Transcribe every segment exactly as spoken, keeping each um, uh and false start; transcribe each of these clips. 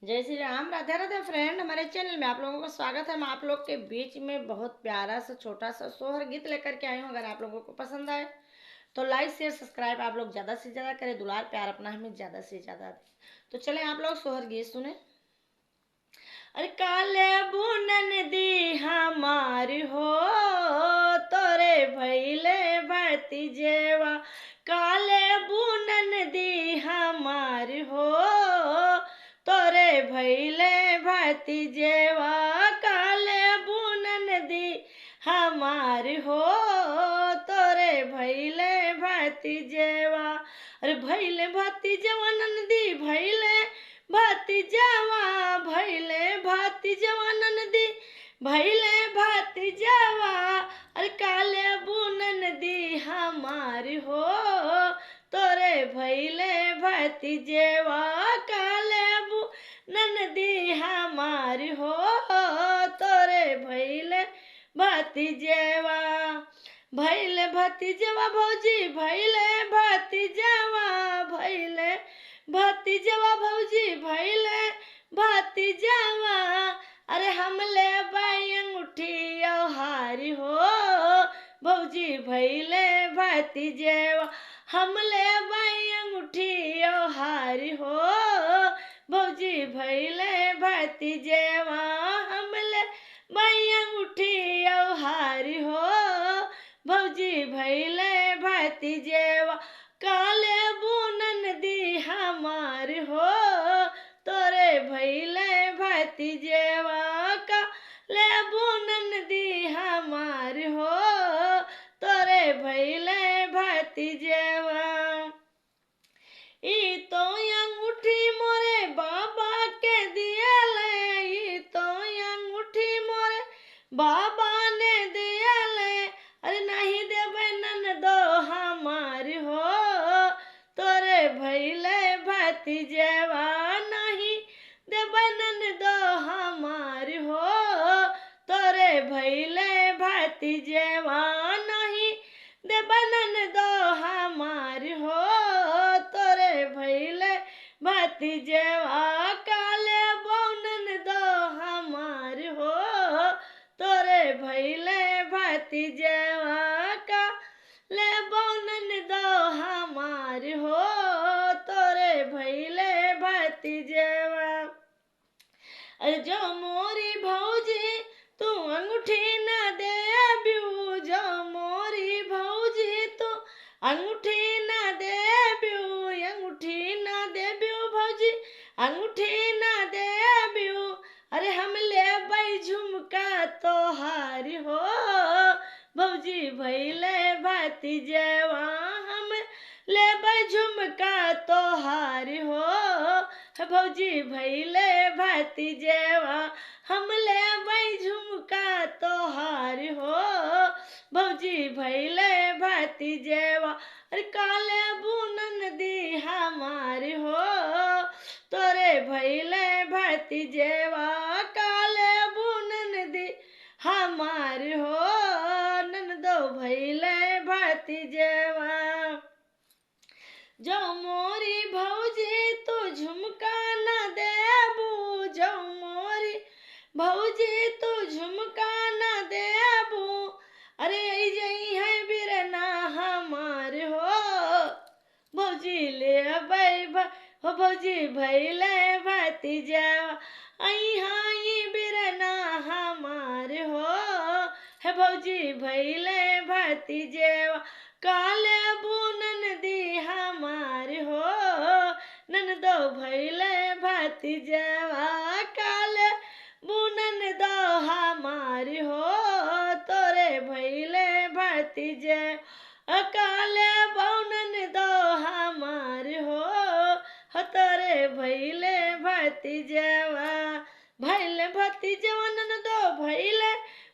जय श्री राम, राधे राधे फ्रेंड। हमारे चैनल में आप लोगों का स्वागत है। मैं आप लोग के बीच में बहुत प्यारा सा छोटा सा सोहर गीत लेकर के आई हूँ। अगर आप लोगों को पसंद आए तो लाइक, शेयर, सब्सक्राइब आप लोग ज़्यादा से ज़्यादा करें। दुलार प्यार अपना हमें ज़्यादा से ज़्यादा दें। तो चलें आप लोग सोहर गीत सुने। अरे काले बुनन दी हमार हो, तोरे भैले भतीजेवा। काले बुनन दी हमार हो, तोरे भैले भतीजेवा। काले बुनन दी हमार हो, तोरे भैले भतीजेवा। अरे भैले भतीजेवा ननदी, भैले भतीजेवा, भैले भतीजेवा ननदी, भैले भतीजेवा। अरे काले बुनन दी हमार हो, तोरे भैले भतीजेवा। काले बुनन दी हमार हो, तोरे भैले भतीजेवा। भैले भतीजेवा भौजी, भैले भतीजेवा, भैले भतीजेवा भौजी, भैले भतीजेवा। अरे हम लेबै अंगूठी औ हारी हो, भौजी भैले भतीजेवा। हम लेबै अंगूठी औ हारी हो, भौजी भैले भतीजेवा। हम लेबै अंगूठी औ हारी हो, भौजी भैले भतीजेवा। काले बुनन दी हमार हो, तोरे भैले भतीजेवा। काले बुनन दी हमार हो, तोरे भैले भतीजेवा। ई तो अंगूठी मोरे बाबा के दियले, ई तो अंगूठी मोरे बाबा ने दियले। अरे नहीं देबै ननदो हमार हो, तोरे भैले भतीजेवा। नहीं देबै ननदो हमार हो, तोरे भैले भतीजेवा। नहीं देबै ननदो हमार हो, तोरे भैले भतीजेवा। काले बुनन दो हमार हो, तोरे भैले भतीजेवा। काले बुनन दो हमार हो, तोरे भैले भतीजेवा। अरे जो मोरी भौजी तू अंगूठी ना देब्यू, जो मोरी भौजी तू अंगूठी ना देब्यू, अंगूठी ना देब्यू भौजी, अंगूठी ना देब्यू। अरे हम लेबै झुमका तोहार हो, भौजी भैले भतीजेवा। हम लेबै झुमका तोहार हो, भौजी भैले भतीजेवा। हम लेबै झुमका तोहार हो, भौजी भैले भतीजेवा। अरे काले बुनन दी हमार हो, तोरे भैले भतीजेवा। काले बुनन दी हमार हो, ननदो भैले भतीजेवा। जो मोरी भौजी तू झुमका ना देबू, जो मोरी भौजी तू झुमका ना देबू। अरे आई जइहैं बिरना हमार हो, भौजी लेबै भ-, हो भौजी भैले भतीजेवा। अइहैं बिरना हमार हो, हे भौजी भैले भतीजेवा। काले बुनन दी हमार हो, ननदो भैले भतीजेवा। काले बुनन दो हमार हो, तोरे भैले भतीजे। काले बुनन दो हमार हो, हो तोरे भैले भतीजेवा। भैले भतीजेवा ननदो भैले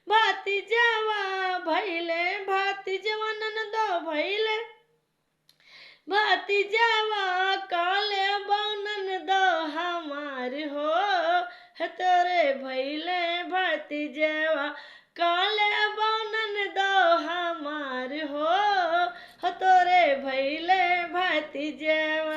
भतीजेवा, भैले भतीजेवा ननदो भैले भतीजेवा। काले बुनन दो हमार हो, हे तोरे भैले भतीजेवा। काले बुनन दो हमार हो, हो तोरे भैले भतीजेवा।